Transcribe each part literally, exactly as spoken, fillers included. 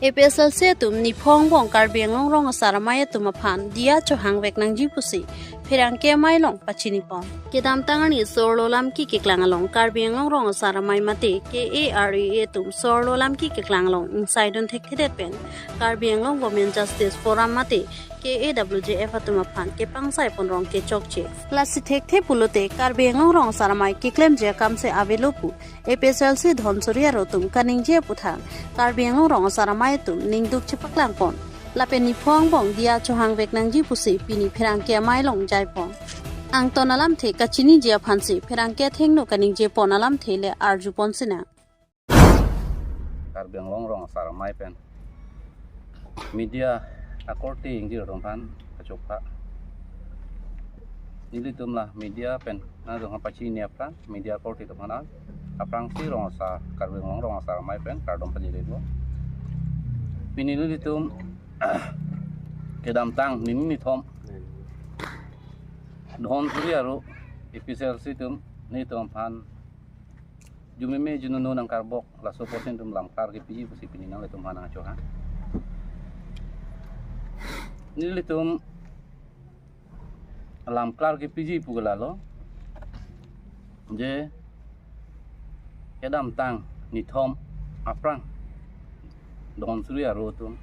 A P H L C atum niphong angbong Karbi Anglong Rong Asar Amei atum aphan diya chohang vek nangji pusi pherangke amei along pachini pon. Kedamtang arni Sorlo Lamki keklang along Karbi Anglong Rong Asar Amei mate K A R A A atum Sorlo Lamki keklang along ingsaidun thekthedet pen Karbi Anglong Women Justice Forum mate K A W J F atum aphan kepangsai pon rong kechokche. Lasi thekthe pulote Karbi Anglong Rong Asar Amei keklemji akamse avelo pu A P H L C Dhonsuri aro atum kaningje aputhak Karbi Anglong Rong Asar Amei atum ningduk chepaklang pon. Lapen niphong angbong diya chohang vek nangji pusi pini pherangke amei along jai pon. Angton alamthe kachiniji aphansi pherangke athengno kaningje pon alamthe le arju pon sinang. Karbi Anglong Rong Asar Amei pen media akorte ingjir atum aphan kachokha. Nelitum la media pen nangdung pachini aphrang media akorte atum aphan aphrangsi Rong Asar, Karbi Anglong Rong Asar Amei pen kardom pajirlo. Pini nelitum kedamtang nini nithom Dhonsuri aro A P H L C atum nelitum aphan jumeme jununo nangkarbok laso apotsi nelitum lamklar kepiji pusi pini nanglitum aphan nangchohang. Nelitum lamklar kepiji pu ke lalo je kedamtang nithom aphrang Dhonsuri aro atum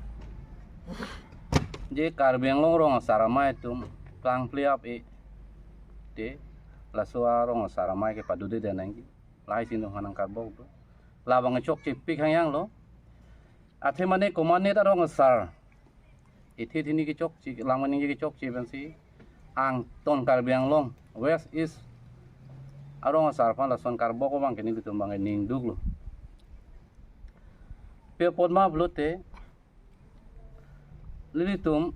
je Karbi Anglong Rong Asar Amei atum klang ple ap-e te laso arong asar amei ke padude nangji. Lahai si nelitum aphan nangkarbok do. Labang chokche pik hangyang lo. Athe mane komatne ta rong asar, ithe thini kechokche, langmani kechokche pensi angton Karbi Anglong West East arong asar aphan lason karbok abang ke nelitum abang ningduk lo. Pi apot ma pulote nelitum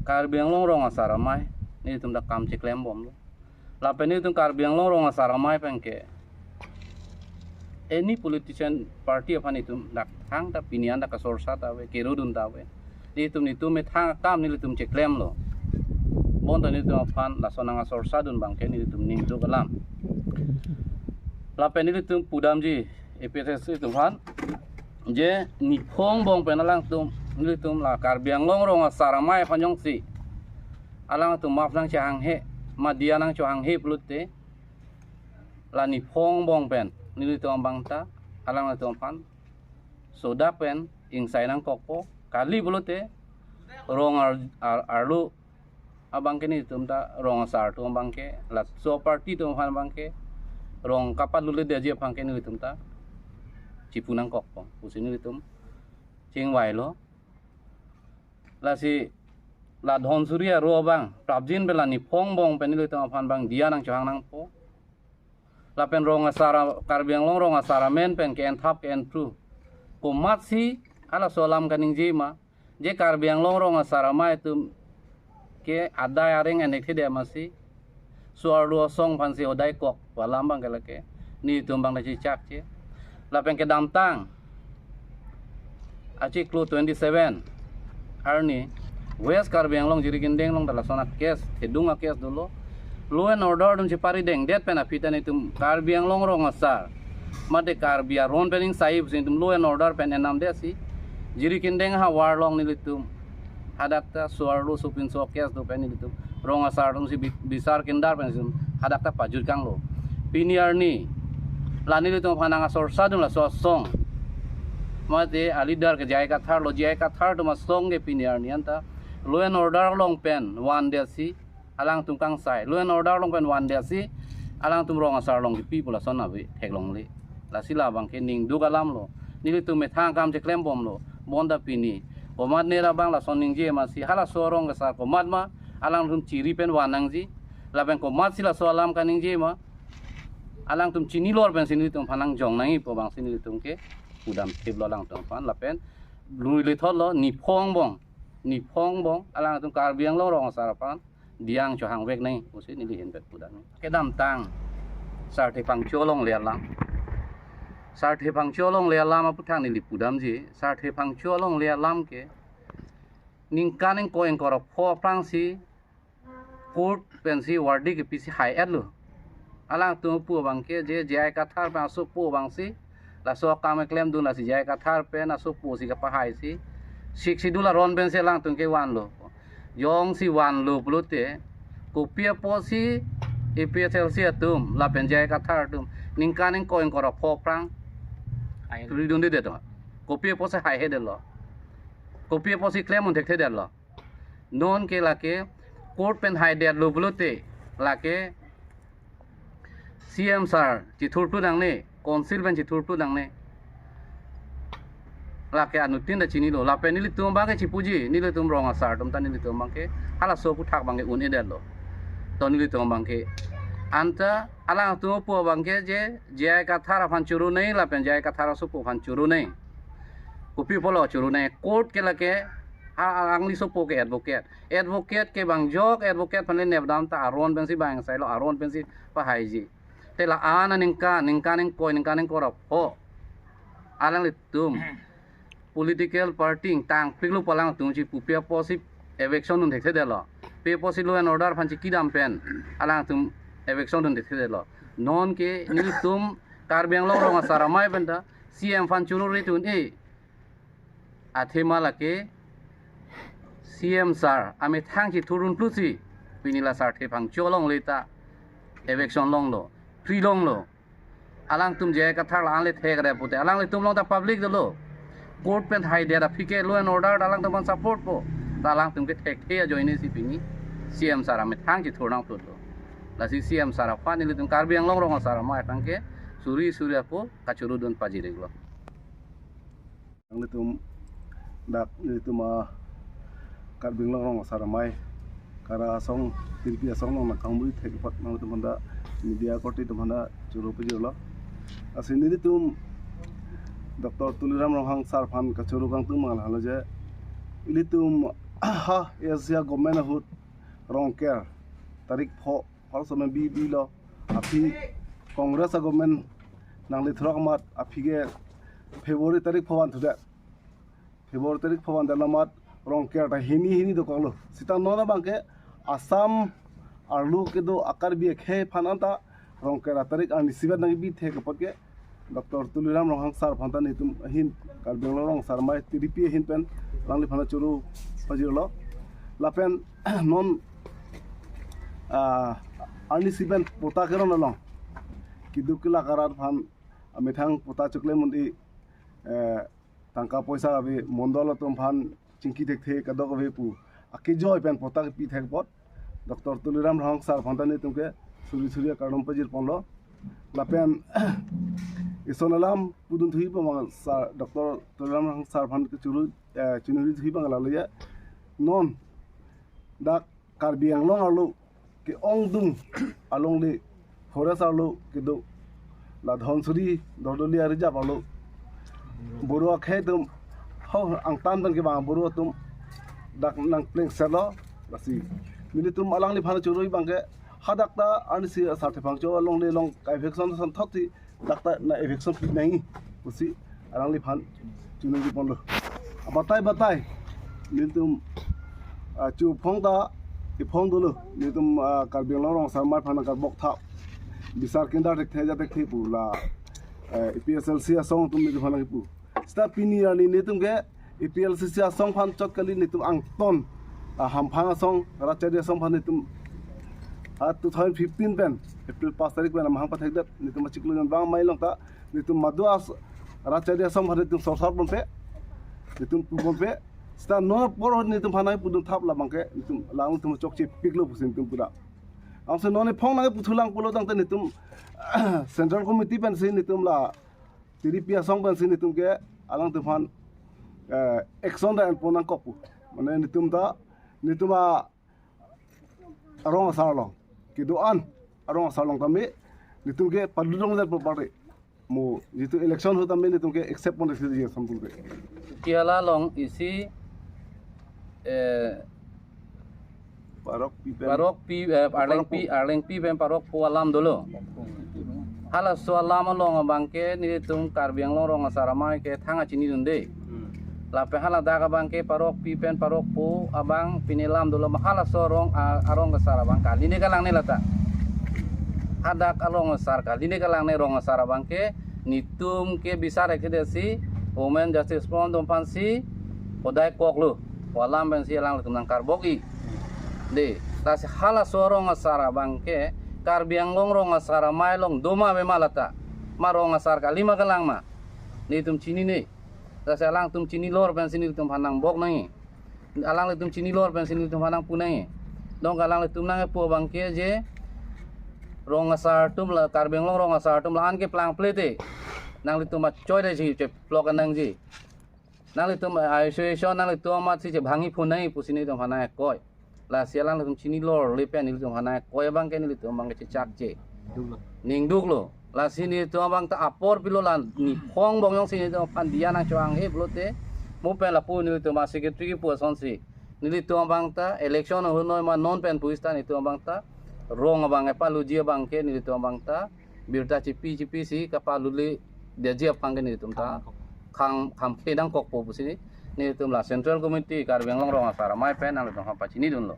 Karbi Anglong Rong Asar Amei nelitum ta kam cheklem bomlo. Lapen nelitum Karbi Anglong Rong Asar Amei pen ke any politician party aphan nelitum dak thangta pini an ta kasorsa ta ave, kerudun ta ave. Nelitum nelitum methang akam nelitum cheklemlo. Bonta nelitum aphan lason nangkasorsa dun abang ke nelitum ningduk alam. Lapen nelitum pudamji A P H L C atum aphan je niphong angbong pen alangtum nelitum la Karbi Anglong Rong Asar Amei aphan jongsi alangtum map nangchehanghe, ma diya nangchohanghe pulote la niphong angbong pen nelitum abang ta alangtum aphan sodak pen ingsai nangkokpo, kali pulote rong ar, ar, arlo abang ke nelitum ta rong asar atum abang ke, laso party atum aphan abang ke, rong kapalut-le detji aphan ke nelitum ta chipu nangkokpo pusi nelitum chingvailo. Lasi la Dhonsuri aro abang prapjin pen la niphong angbong pen nelitum aphan abang diya nangchohang nangpo. Lapen rong asar a-, Karbi Anglong Rong Asar Amei pen ke-enthap ke-enphru komatsi halaso alam kaningje ma, je Karbi Anglong Rong Asar Amei atum ke adai areng enek thede masi, so-arlo asong aphansi hodai kok pu alam abang ke lake nelitum abang ta chechakche. Lapen kedamtang achiklo twenty-seven arni West Karbi Anglong Jirikindeng along ta lason a-case, thedung a-case dolo. Law and order atum cheparidengdet pen aphi ta nelitum Karbi Anglong Rong Asar mate Karbi aron pen ingsai pusi nelitum law and order pen enamdetsi Jirikindeng havar along nelitum hadak ta so-arlo sopinso case do pen nelitum rong asar atumsi bi-, bisar kindar pen nelitum hadak ta pajut kanglo. Pini arni la nelitum aphan nangkasorsa dun laso asong mate a-leader ke J I Kathar lo, J I Kathar atum asong ke pini arni anta law and order along pen vandetsi alangtum kangsai, law and order along pen vandetsi alangtum rong asar along kipi pu lason ave theklongle. Lasi labang ke ningduk alam lo. Nelitum methang akam cheklem bomlo. Bonta pini komatne abang lason ningje masi halaso rong asar komat ma alangtum chiri pen van nangji. Lapen komatsi laso alam kaningje ma alangtum chinilor pensi nelitum aphan nangjong nangji pu abangsi nelitum ke pudam thiplo alangtum aphan. Lapen lui lethotlo niphong angbong, niphong angbong alangtum Karbi Anglong Rong Asar aphan diya nangchohang vek nangji pusi neli ahin pen pudam. Kedamtang Sarthe Phangcho alongle alam, Sarthe Phangcho alongle alam aputhak neli pudamji. Sarthe Phangcho alongle alam ke ningkan ingkoi ingkoi ra pho aphrangsi court pensi verdict kepisi hai-etlo. Alangtum pu abang ke je J I Kathar pen aso pu abangsi Laso akam keklemdun lasi J I Kathar pen asopo si kapahaisi, Sixth Schedule aron pensi alangtum ke vanlo. Jongsi vanlo pulote, kopi apotsi A P H L C atum lapen J I Kathar atum ningkan ingkoi ingkoi ra pho aphrang ridundedet? Kopi apotsi haihedetlo? Kopi apotsi klemdun thekthedetlo? Non ke lake court pen haidetlo pulote, lake C M sir chithurthu nangne, council pen chithurthu nangne. Lake anuttin ta chinilo. Lapen nelitum abangke chipuji, nelitum rong asar atum ta nelitum abangke halaso aphuthak abangke un-edetlo. To nelitum abangke, anta alangtum apo abangke je J I Kathar aphan chorunei lapen J I Kathar asopo aphan chorunei. Kopi pulo chorunei? Court ke lake, ha, alangli sopo ke advocate. Advocate ke bang jok, advocate aphan le nepdam ta aron pensi bang sailo, aron pensi pahaiji. Te la-an aningkan, ningkan ingkoi, ningkan ingkoi ra pho, alanglitum political party tangpiklo pu alangtum chipupe apotsi eviction dun thekthedetlo? Pe apotsi law and order aphan chikidam pen alangtum eviction dun thekthedetlo? Non ke nelitum Karbi Anglong rong asar amei pen ta C M aphan choruri tun-e. Athema lake C M sir amethang chithurdun pusi pini la sarthe phangcho longle ta eviction longlo, free longlo. Alangtum J I Kathar la-an le thekre pute, alanglitum along ta public dolo. Court pen haidet aphi ke law and order ta alangtum aphan support po. Ta alangtum ke thekthe ajoine si pini C M sir amethang chithur nangplutlo. Lasi C M sir aphan nelitum Karbi Anglong rong asar amei aphan ke suri suri ako kachorudun pajiriklo. Nanglitum dak nelitum a Karbi Anglong rong asar amei, kara asong, Tiripi asong along nangkangmuri thek apot nanglitum aphanta, media korte atum aphanta choro pajirlo. Lasi nelitum Doctor Tuliram Ronghang sir aphan kachoro kangtung abang lahelo je, ilitum ha A S D C a government ahut Rongker tarik pho hor somen bi bilo, aphi Congress a government nanglithrok amat aphi ke February tarik pho vanthudet. February tarik pho vandet amat Rongker ta hini hini dokoklo. Sita non abangke Assam arlo kedo a Karbi akhei aphan anta Rongker a tarik arnisi vet nangbi thek apot ke Doctor Tuliram Ronghang sir aphanta nelitum ahin, Karbi Anglong rong asar amei Tiripi ahin pen alangliphan choro pajirlo. Lapen non, ah, arnisi pen patta keron along keduk kelak arat aphan amethang patta choklem un-e, eh, tangka poisa ave, mondol atum aphan chingki thekthe kadokave pu akejoi pen patta kepi thek apot Doctor Tuliram Ronghang sir aphanta nelitum ke suri suri akardom pajir ponlo. Lapen ison alam pudun thuji abang sir, Doctor Tuliram Ronghang sir aphan kachoro, eh, chinuri thuji abang lahelo je, non dak Karbi Anglong arlo ke-ongdung alongle forest arlo kedo la Dhansiri Dordoli a-reserve arlo Boro akhei atum, ho angtan pen kevang Boro atum dak nangplengsetlo. Lasi nelitum alangliphan choro abangke hadak ta arnisi asar thephang cho alongle along ka-eviction santhot si dak ta na eviction pi nangji pusi alangliphan chinuri ponlo. Batai batai nelitum, ah, chophong ta iphong dolo, nelitum, ah, Karbi Anglong rong asar amei aphan karbok tha, bisar kindar thekthe ja thekthe pu la, eh, A P H L C asong atum nelitum aphan kipu. Sita pini arni nelitum ke A P H L C asong aphan chot kali, nelitum angton, ah, Hamphang asong, Ratchari asong aphan nelitum, ah, two thousand fifteen pen April pas tarik pen amahang pathekdet, nelitum achiklo jon vang amei along ta nelitum madu as Ratchari asong aphan nelitum sorsor ponpe, nelitum pu ponpe. Sita non apor nelitum aphan nangpudun thap labangke nelitum alanglitum chokche piklo pusi nelitum pudam. Ansi non iphong nangputhulang pulo tangte nelitum Central Committee pensi nelitum la Tiripi asong pensi nelitum ke alangtum aphan, eh, action ta en pon nangkok pu. Mane nelitum ta, nelitum a arong asar along kedo-an arong asar along tame nelitum ke padudong dan property. Mo jitu election ahut tame nelitum ke accept pon desi je samtul ke. Kiala along isi, eh, Parokpi pen. Parokpi, eh, Arlengpi, Arlengpi pen Parokpo alam dolo. Halaso alam along abangke nelitum Karbi Anglong rong asar amei ke thang achinidunde. Hmm. Lapen haladak abangke Parokpi pen Parokpo abang pini alam dolo, ma halaso arong a-, arong asar abang kali ne kalang ne lata. Hadak arong asar kali ne kalang ne, rong asar abangke Netum ke bisar ekedesi Women Justice Forum atum aphansi hodai koklo. Pu alam pensi alanglitum nangkarbok-i. Dei, lasi halaso rong asar abang ke Karbi Anglong rong asar amei along doma ave ma lata. Ma rong asar kalima kalang ma. Netum chinine. Lasi alangtum chinilor pensi nelitum aphan nangbok nangji. Alanglitum chinilor pensi nelitum aphan nangpu nangji. Dong alanglitum nangpu abang ke je rong asar atum la, Karbi Anglong rong asar atum la-an ke plangple te. Nanglitum achoi desi cheplok nangji. Nanglitum association nanglitum amatsi chebhangji pu nangji pusi nelitum aphan nangkoi. Lasi alanglitum chinilor le pen nelitum aphan nangkoi abang ke nelitum abang ke chechakche. Duklo. Ning duklo. Lasi nelitum abang ta apor pilo la nephong bong jongsi nelitum aphan diya nangcho-ang-e pulote. Mo pen lapu nelitum a-secretary kipu asonsi. Nelitum abang ta election ahut noi ma non pen pu sita nelitum abang ta rong abang epaluji abang ke nelitum abang ta birta chipi chipisi kapalule diyaji aphan ke nelitum ta khang kham khedang kokpo pusi nelitum la Central Committee Karbi Anglong rong asar amei pen nanglitum aphan pachinidunlo.